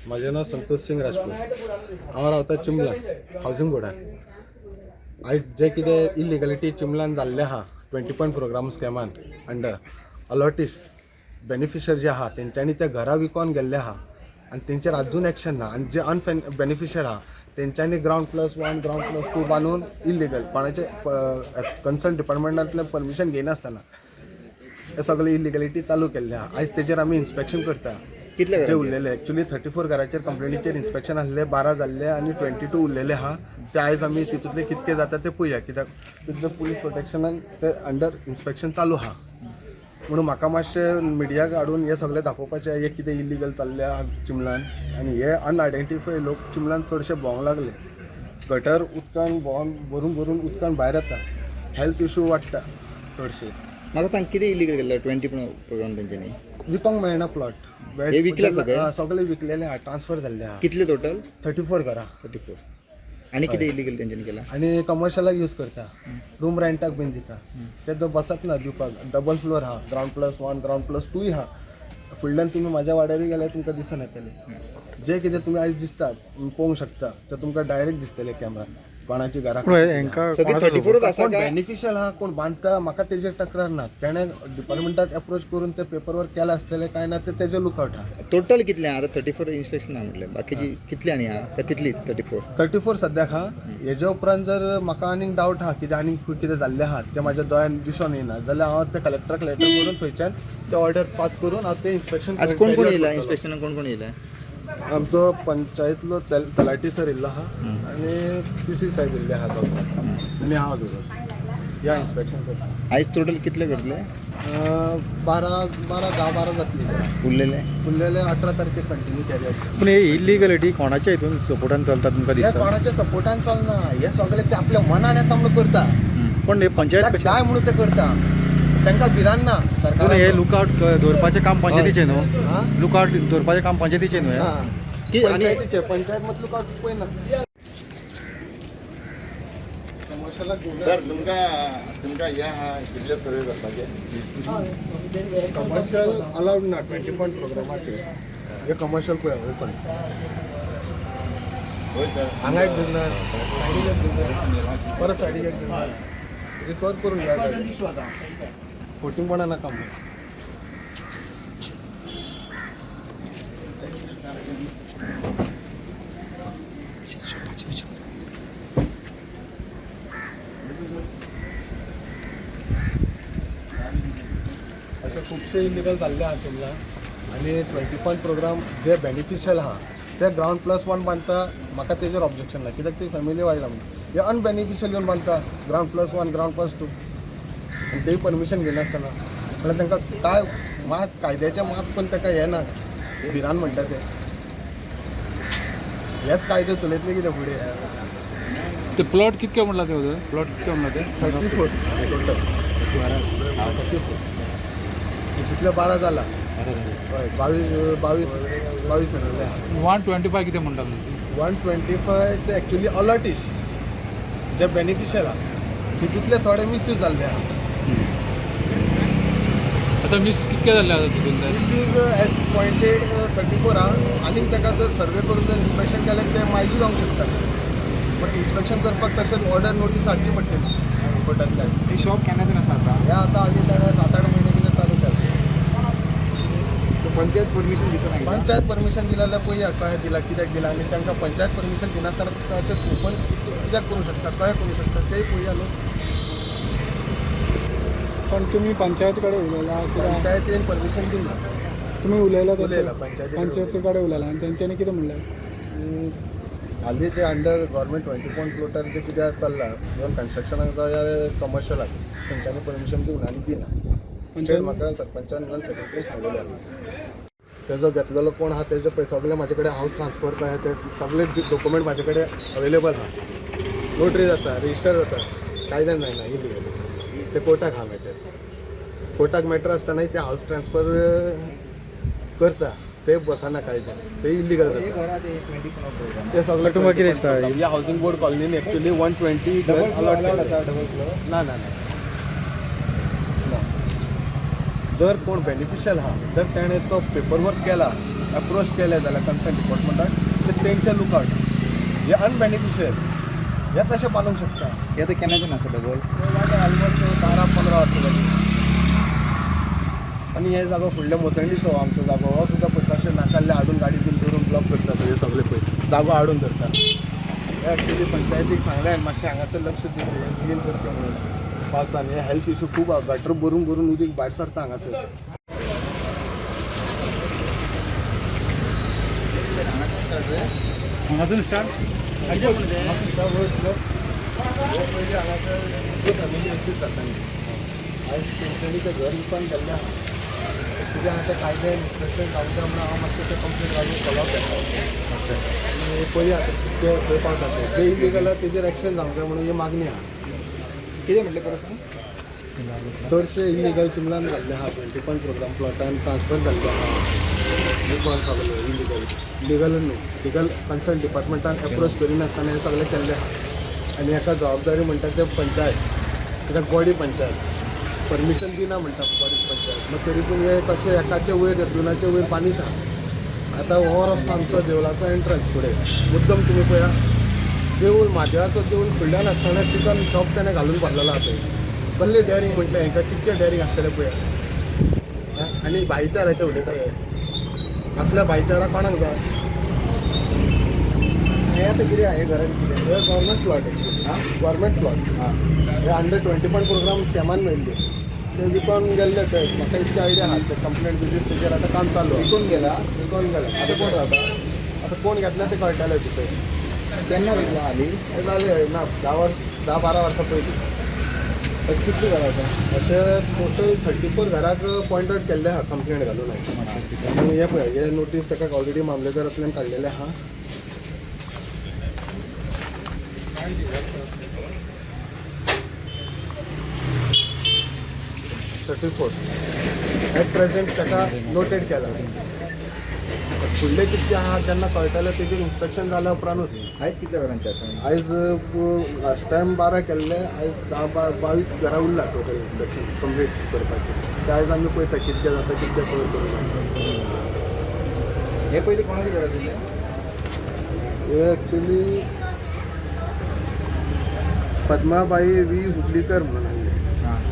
म्हाजें नांव संतोष सिंग राजपूत. हांव रावता चिंबला हावजींग बोर्डार. आयज जें कितें इलिगलिटी चिंबलान जाल्लें आहा 20 पॉयंट प्रोग्राम स्कॅमान अंडर अलॉटीस बेनिफिशर जे आहा तेंच्यांनी ते घरां विकोन गेल्ले आहा आनी तेंचेर आजून एक्शन ना. आनी जे अनफेन बेनिफिशर आहा तेंच्यांनी ground plus one, ground plus two बांदून इलिगल कोणाचे कन्सर्न डिपार्टमेंटांतल्यान परमिशन घेयनासतना हे सगळे इलिगलिटी चालू केल्ले आहा. आयज तेजेर आमी इन्स्पेक्शन करता. कितले जे घरांचेर? उरलेले एक्चुली 34 घराचेर कंप्लेनीचेर इन्स्पेक्शन आसले, 12 जाल्ले आनी 22 उरलेले आहा. ते आयज आमी तितूंतले कितके जाता ते पळोवया, कित्याक तितले पुलीस प्रोटेक्शनान ते अंडर इन्स्पेक्शन चालू आहा. म्हणून म्हाका मातशें मिडियाक हाडून हें सगळें दाखोवपाचें, हें कितें इलिगल चल्लें आहा चिंबलान आनी हे अनआयडेंटिफाय लोक चिंबलान चडशे भोंवंक लागले. गटर उदकान भोंवन भरून भरून उदकान भायर येता, हेल्थ इशू वाडटा चडशे. म्हाका सांग, कितें इलिगल केल्लें 20 प्रोग्राम तेंच्यांनी? विकोंक मेळना प्लॉट. हे विकले सगळे? सगळे विकलेले आहा, ट्रान्सफर जाल्ले आहा. कितले टोटल? 34 घरां. 34. आनी कितें इलिगल तेंच्यांनी केलां? आनी कमर्शलाक यूज करता, रूम रेंटाक बीन दिता. ते तो बसत ना दिवपाक. डबल फ्लोर आहा, ground plus one, ground plus टूय आहा. फुडल्यान तुमी म्हाज्या वाड्यारूय गेल्यार तुमकां दिसून येतलें. जें कितें तुमी आयज दिसता पळोवंक शकता ते तुमकां डायरेक्ट दिसतलें कॅमेरा कोणाची घरां. पूण हेंकां सगळे 34च आसा कोण काय? बेनिफिशियल आहा, कोण बांदता, म्हाका तेजेर तक्रार ना. तेणें डिपार्टमेंटाक एप्रोच करून ते पेपर वर्क केलां आसतलें काय ना ते तेजें लुकआवट आहा. टोटल कितले आहा आतां? 34 इन्स्पेक्शन आहा म्हटलें, बाकीची कितली आनी आहा काय तितली 34? 34 सद्याक आहा. हेज्या उपरांत जर म्हाका आनीक डावट आहा कितें आनीक खूब कितें जाल्लें आहा तें म्हाज्या दोळ्यान दिसून येना जाल्यार हांव ते कलेक्टराक लेटर करून थंयच्यान ते ऑर्डर पास करून हांव ते इन्स्पेक्शन. आज कोण कोण येयला इन्स्पेक्शनाक? कोण कोण येयला? आमचो पंचायतलो तलाठी सर येयल्लो आहा आनी पी सी साहेब येयल्ले आहा गांवचो आनी हांव दोगो या इन्स्पेक्शन करता. आयज टोटल कितले करतले? 12 12, 10 12 जातली घरां. उरलेले? उरलेले 18 तारखेक कंटिन्यू कॅरी आउट. पूण हे इलिगलिटी कोणाच्या हितून सपोर्टान चलता तुमकां हे दिसता? कोणाच्या सपोर्टान चलना हे सगळे, ते आपल्या मनान येता म्हणून करता. पण हे पंचायत ताका कशें जाय म्हणून ते करता, तांकां भिरांत ना पूण हे सरकार. लुकआउट दवरपाचें काम पंचायतीचें न्हू? हा? लुकआउट दवरपाचें काम पंचायतीचें न्हू हें? की आणि पंचायतीचे, पंचायत मत लुकआउट पळयना कमर्शलाक. सर, तुमकां तुमकां हे आहा कितले सर्वे करपाचे? कमर्शियल अलाउड ना 20 पॉयंट प्रोग्रामाचेर. हे कमर्शियल पळय ओपन. हय सर. हांगा एक बिजनस, सायडीक एक बिजनस, परत सायडीक एक बिजनस. रिकवर करून घ्या, फोटिंगपणा नाका म्हणून. अशे खुबशे इलिगल जाल्ले आहा चिंबला आनी 20 पॉयंट प्रोग्राम जे बेनिफिशियल आहा ते ग्रावंड प्लस वन बांदता. म्हाका तेजेर ऑब्जेक्शन ना, कित्याक ती फॅमिली वायला म्हणून. हे अनबेनिफिशियल येवन बांदता ground plus one, ground plus two आनी तेय परमिशन घेनासतना. म्हणल्यार तांकां काय मात कायद्याचें मात पण ताका हें ना, भिरांत म्हणटा ते. हेच कायदे चलयतले कितें फुडें? ते प्लॉट कितके म्हणला ते? प्लॉट कितके म्हणला ते? 34 टोटल, 34. तितले 12 जाला. हय, 22 22 22 उरले आहा. 125 कितें म्हणटा तुमी? 125 ते एक्चुली अलॉटीश जे बेनिफिशियल आहा, तितूंतले थोडे मिसयूज जाल्ले आहा. आता मिस कितके जाल्ले आता तितून ते? मिसयूज एज पॉयंटेड 34 आहा. आनीक ताका जर सर्वे करून जर इन्स्पेक्शन केलें ते मायजूय जावंक शकता, बट इन्स्पेक्शन करपाक तशेंच ऑर्डर नोटीस हाडची पडटली कोर्टांतल्यान. हे शॉप केन्नाच्यान आसा आतां? हे आतां हालीं ताणें 7-8 म्हयने कितें चालू केलें. पंचायत परमिशन दिता ना? पंचायत परमिशन दिला जाल्यार पळया कशें दिला, कित्याक दिला आनी तांकां पंचायत परमिशन दिनासतना तशें ओपन कित्याक करूं शकता, कशें करूं शकता तेय पळया न्हू. पण तुम्ही पंचायत कडेन उलयला कित्याक? पंचायतीन परमिशन दिना. तुमी उलयला? उलयला, पंचायती कडेन. पंचायती कडेन उलयला आनी तेंच्यांनी कितें म्हणलें? हालीं जे अंडर गव्हर्मेंट 20 पॉयंट प्लोटार जे कितें चल्लां, इवन कन्स्ट्रक्शनाक जावं कमर्शलाक, तेंच्यांनी परमिशन दिवना आनी दिना. स्टेट म्हाका सरपंचान इवन सेक्रेटरीन सांगलेलें आहा. तेजो घेतलेलो कोण आहा तेजे पळय सगळे म्हाजे कडेन हावस ट्रान्सफर काय ते सगळे डॉक्युमेंट म्हाजे कडेन अवेलेबल आहा. नोटरी जाता, रजिस्टर जाता, कायद्यान जायना इलिगल. ते कोर्टाक आहा मॅटर. कोर्टाक मॅटर आसतनाय ते हावस ट्रान्सफर करता, ते बसना कायद्यान, ते इलिगल जाता. ते सगळे तुमकां कितें दिसता? ह्या हावसिंग बोर्ड कॉलनीन एक्चुअली 120 अलॉट. ना ना ना ना. जर कोण बेनिफिशियल आहा, जर तेणें तो पेपर वर्क केला एप्रोच केलें जाल्यार कन्सर्न डिपार्टमेंटाक ते तेंचे लुकआवट हे अनबेनिफिशियल हे कशें बांदूंक शकता. हे आतां केन्नाच्यान आसा डबल? ऑलमोस्ट 12-15 वर्सां जालीं. आनी हे जागो फुडले मोसंडीचो आमचो जागो हो सुद्दां पळय कशें नाकाल्ले हाडून गाडी बीन धरून ब्लॉक करता पळय, हे सगळे पळय जागो हाडून धरता. हे एक्चुली पंचायतीक सांगलें मातशें हांगासर लक्ष दिवचें, क्लीन करचें म्हणून. पावसान हे हेल्थ इशू खूब आहा, गटर भरून भरून उदीक भायर सरता हांगासर. हांगासून स्टार्ट. पयलीं हांगासर फॅमिली एक्सिस्ट जाताली, आयज तेंच्यांनी तें घर विकून गेल्लें आहा. कित्याक आतां कायदे इन्स्पेक्शन जावंक जाय म्हणून हांव मातशें तें कंप्लेन घालून फॉलोअप घेता. आनी पळया आतां कितके खंय पावता तें, जे इलिगल आहा तेजेर एक्शन जावंक जाय म्हणून ही मागणी आहा. कितें म्हटलें परत सांग? चडशे इलिगल चिमलान घाल्ले आहा, 21 प्रोग्राम प्लॉटान ट्रान्सफर जाल्ले आहा विकून सगळे इलिगल, लिगल न्हू. लिगल कन्सर्न डिपार्टमेंटान एप्रोच करिनासतना हें सगळें केल्लें आहा. आनी हाका जबाबदारी म्हणटा ते पंचायत, कित्याक बॉडी पंचायत परमिशन दिना म्हणटा बॉडी पंचायत, मागीर तरी पूण हे कशें एकाचे वयर दोनाचे वयर बांदीत आहा. आतां हो रस्तो आमचो देवळाचो एंट्रन्स फुडें मुद्दम तुमी पळया, देवूळ म्हादेवाचो देवूळ फुडल्यान आसतना चिकन शॉप तेणें घालून भरलेलो आहा थंय. कसलें डेअरींग म्हटलें हेंकां, कितकें डेअरींग आसतलें पळया. आनी भाईचाराचें उलयता हे, असल्या भाईचारा कोणाक जाय? हे आतां कितें आहा? हे घरान कितें? हे government plot actually, government plot. हे अंडर 21 प्रोग्राम स्कॅमान मेळ्ळी, ते विकून गेल्ले ते, म्हाका इतके आयडिया आहा. ते कंप्लेंट बेजीस तेजेर आतां काम चालू आहा. विकून गेला? विकून गेला. आतां कोण रावता? आतां कोण घेतला ते कळटलें तितून. केन्ना विकला हाली? हे जालें ना 10-12 वर्सां पयलीं. अशें कितलीं घरां आसा? अशें टोटल 34 घराक पॉयंट आउट केल्ले आहा कंप्लेंट घालून हांवें. आनी हे पळय हे नोटीस ताका ऑलरेडी मामलेदारांतल्यान काडलेले आहा. 34 एट प्रेझेंट ताका नोटेड केला. फुडले कितके आहा जेन्ना कळटलें तेजेर इन्स्पेक्शन जाल्या उपरांतूच. आयज कितल्या घरांचे आसा? आयज लास्ट टायम 12 केल्ले, आयज 10-22 घरां उरला टोटल इन्स्पेक्शन कंप्लीट करपाचें. ते आयज आमी पळयता कितके जाता, कितके कवर करूं जाता. हे पयलीं कोणाचें घर आशिल्लें? हे एक्चुली पद्माबाई वी हुबलीकर म्हणून आसले,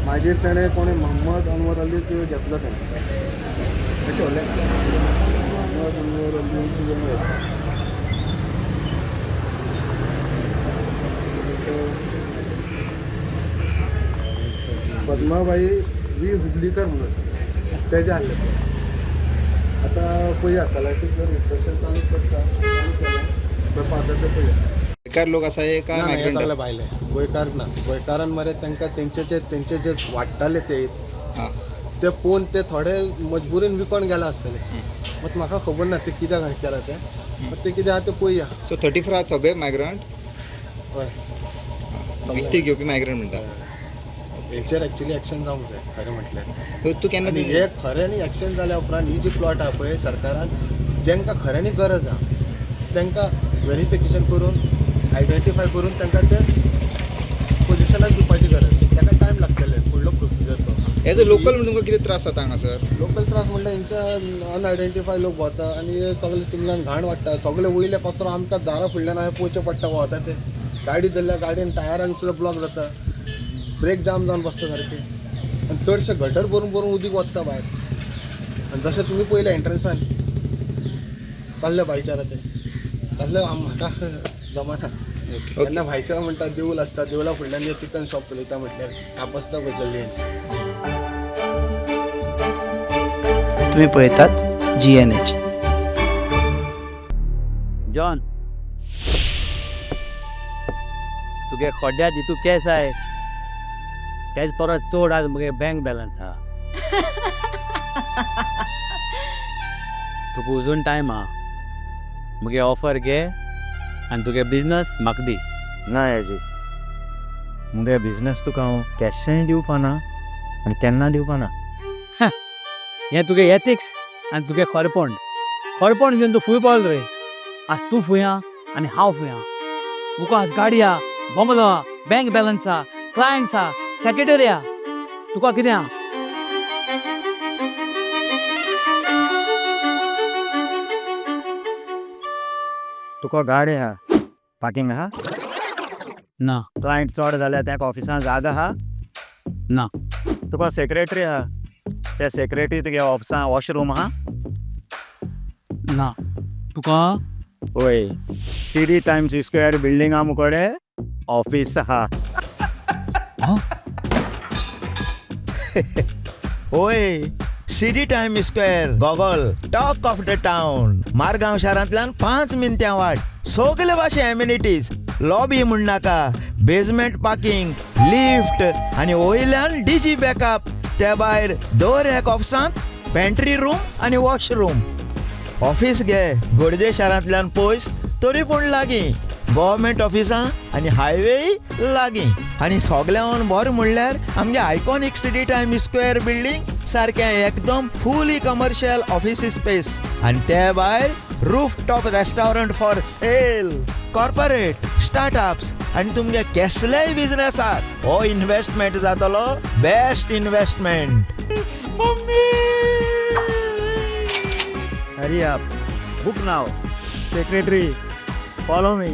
मागीर तेणें कोणें मोहम्मद अनवर अली घेतलो तेणें. अशें व्हडलें ना? मोहम्मद अनवर अली तुजें पद्माबाई वी हुबलीकर म्हणून तेजें आहलें तें. आतां पळया तलाठी जर इन्स्पेक्शन चालू करता, चालू केलें थंय पावता तें पळया. गोंयकार लोक आसा हे काय ना, ना, हे मायग्रंट? सगळे भायले, गोंयकार ना. गोंयकारान मरे तांकां तेंचे जे तेंचे जे वाडटाले ते ते पळोवन ते थोडे मजबुरीन विकोन गेला आसतले. मात म्हाका खबर ना ते कित्याक हें केलां तें, मात ते कितें आहा तें पळोवया. सो 34 आहा सगळे मायग्रंट? हय, विकती घेवपी मायग्रंट म्हणटा. हेचेर एक्चुली एक्शन जावंक जाय खरें म्हटल्यार. सो तूं केन्ना आनी हे खऱ्यांनी एक्शन जाल्या उपरांत ही जी प्लॉट आहा पळय, सरकारान जेंकां खऱ्यांनी गरज आहा तांकां वेरिफिकेशन करून आयडेंटिफाय करून तांकां ते पोजिशनाक दिवपाची गरज. ताका टायम लागतले, फुडलो प्रोसिजर तो. एज अ लोकल म्हणून तुमकां कितें त्रास जाता हांगासर? लोकल त्रास म्हणल्यार हेंच्या अनआयडेंटिफाय लोक भोंवता आनी हे सगळे चिमल्यान घाण वाडटा, सगळे वयले कचरो आमकां दारा फुडल्यान अशें पोवचें पडटा भोंवता ते. गाडी धरल्या गाडयेन टायरांक सुद्दां ब्लॉक जाता, ब्रेक जाम जावन बसता सारकें. आनी चडशे गटर भरून भरून उदीक वता भायर. आनी जशें तुमी पयलें एंट्रन्सान कसलें भाईचारा तें, कसलें म्हाका जमाना. तेन्ना भाईचारा म्हणटा देवूल आसता, देवळा फुडल्यान हे चिकन शॉप चलयता म्हटल्यार कापसता पळय गल्लयेन. तुम्ही पळयतात GNH. John, तुगे खोड्या दितू केस आहाय तेज परस चड आज मुगे बँक बॅलन्स आहा. तुका अजून टायम आहा, मुगे ऑफर घे आनी तुगे बिजनस म्हाका दी. ना हेजी मुगे बिजनस तुका हांव कॅशय दिवपाना आनी केन्ना दिवपाना. हें तुगे एथिक्स आनी तुगे खरेपण, खरेपण घेवन तूं फूंय पावलो रे? आज तूं फुंय आहा आनी हांव फुंय आहा. मुका आज गाडी आहा, बंगलो आहा, बँक बॅलन्स आहा, क्लायंट्स आहा, सेक्रेटरी आहा. तुका कितें आहा? तुका गाडी आहा, पार्किंग आहा? ना. क्लायंट चड जाल्यार तेका ऑफिसान जागा आहा? ना. तुका सेक्रेटरी आहा, त्या सेक्रेटरी तुगे ऑफिसान वॉशरूम आहा? ना. तुका? वय, सिटी टायम्स स्क्वेअर बिल्डिंगा मुकडे ऑफिस आहा. होय, city time square goggle talk of the town. Margao शारांतल्यान 5 मिनटां वाट. सगळे भाशे एम्युनिटीज, लॉबी म्हणनाका, बेजमेंट पार्किंग, लिफ्ट आनी वयल्यान डीजी बॅकअप. ते भायर दर एक ऑफिसांत पेंट्री रूम आनी वॉशरूम. ऑफिस घे गोडदे शारांतल्यान पयस तरी पूण लागीं, गव्हर्मेंट ऑफिसां आनी हायवेय लागीं. आनी सगळ्यान बरें म्हणल्यार आमगे iconic city time square building सारकें एकदम फुली कमर्शियल ऑफिस स्पेस. आनी ते भायर roof top restaurant for sale, corporate, startups आनी तुमगे केसलेय बिजनेसाक हो इन्वेस्टमेंट जातलो best investment. Hurry up, book now. Secretary, follow me.